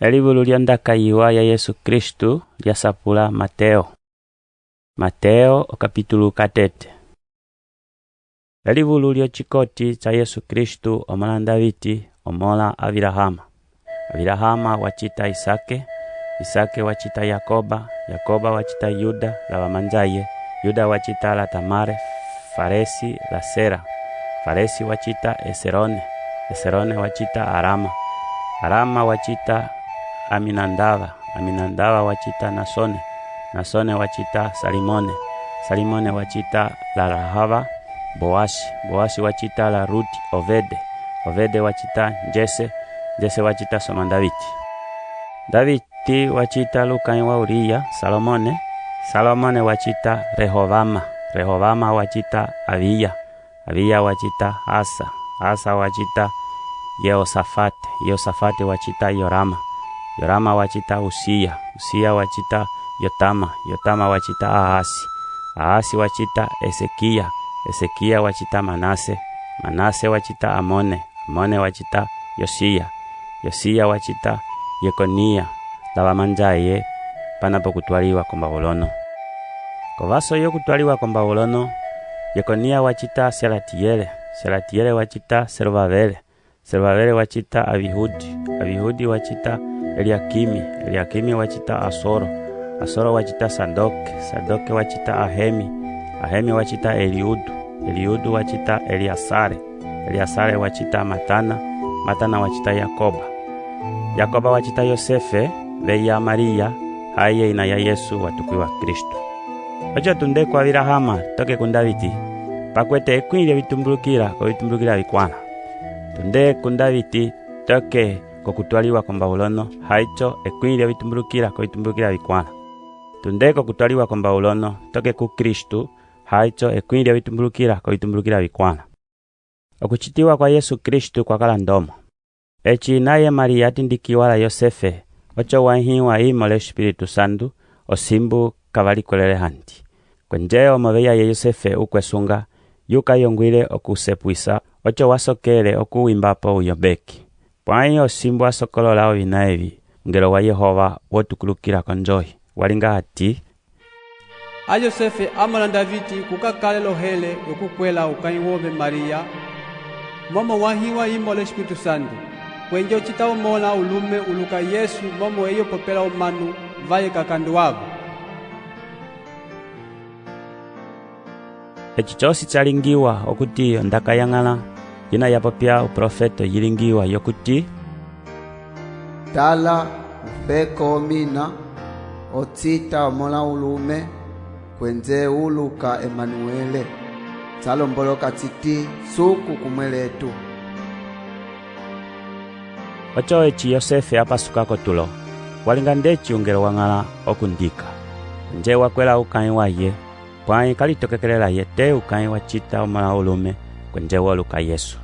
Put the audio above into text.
Elivulu Liondaka Yiwa ya Yesu Kristu lia sapula Mateo. Mateo okapitulu katete. Elivulu liocikoti ca Yesu Kristu omõla Daviti, omõla Avirahama. Avirahama wa cita Isake, Isake wa cita Yakoba, Yakoba wa cita Yuda la vamanjaye, Yuda wa cita la Tamare, Faresi la Sera. Faresi wa cita Eserone, Eserone wa cita Arama, Arama wa cita Aminandava, Aminandava wa cita Nasone, Nasone wa cita Salimone, Salimone wa cita la Rahava, Boasi, Boasi wa cita la Ruti Ovede, Ovede wa cita Jese, Jese wa cita Soma Daviti. Daviti wa cita lukãi wa Uriya, Salomone, Salomone wa cita Rehovama, Rehovama wa cita Aviya, Aviya wa cita Asa, Asa wa cita Yehosafate, Yehosafate wa cita Yorama, Yorama wa cita Usiya, Usiya wa cita Yotama, Yotama wa cita Ahasi, Ahasi wa cita Esekiya, Esekiya wa cita Manase, Manase wa cita Amone, Amone wa cita Yosiya, Yosiya wa cita Yekoniya la vamanjaye pana poku tualiwa ko Bavulono. Kovaso yoku tualiwa ko Bavulono, Yekoniya wa cita Selatiyele, Selatiyele wa cita Seruvavele, Seruvavele wa cita Avihudi, Avihudi wa cita Eliakimi, Eliakimi wa cita Asoro, Asoro wa cita Sadoke, Sadoke wa cita Ahemi, Ahemi wa cita Eliudu, Eliudu wa cita Eliasare, Eliasare wa cita Matana, Matana wa cita Yakoba. Yakoba wa cita Yosefe, veya Maria, haeye ina ya Yesu wa tukuiwa Kristu. Oco tunde ku Avirahama toke ku Daviti, pakuete ekũi liovitumbulukila kovitumbulukila vikuãla. Tunde ku Daviti toke koku tualiwa ko Bavulono, haico ekũi liovitumbulukila kovitumbulukila vikuãla. Tunde koku tualiwa ko Bavulono toke ku Kristu, haico ekũi liovitumbulukila kovitumbulukila vikuãla. Okucitiwa kua Yesu Kristu kua kala ndomo. Eci inaye Maria atindikiwa la Yosefe, oco wa ihĩwa imo le Espiritu Sandu, osimbu ka va likolele handi. Kuenje omo veyaye Yosefe ukuesunga, yu ka yonguile oku sepuisa, oco wa sokele oku wimbapo uyombeki. Puãi osimbu a sokolola ovina evi, ungelo wa Yehova wo tukulukila konjoi, wa linga hati: A Yosefe amõla Daviti, ku ka kale lohele yoku kuela ukãi wove Maria, momo wahĩwa imo le Espiritu Sandu. Kuenje o cita omõla ulume u luka Yesu, momo eye o popela omanu vaye kakandu avo. Eci cosi ca lingiwa okuti ondaka ya Ñala yina ya popia uprofeto yi lingiwa yokuti: Tala, ufeko omina, o cita omõla ulume, kuenje u luka Emanuele. Ca lomboloka citi, Suku kumue letu. Oco eci Yosefe a pasuka kotulo, wa linga ndeci ungelo wa Ñala o kundika. Kuenje wa kuela ukãi waye, puãi ka litokekele laye te ukãi wa cita omõla ulume, kuenje wo luka Yesu.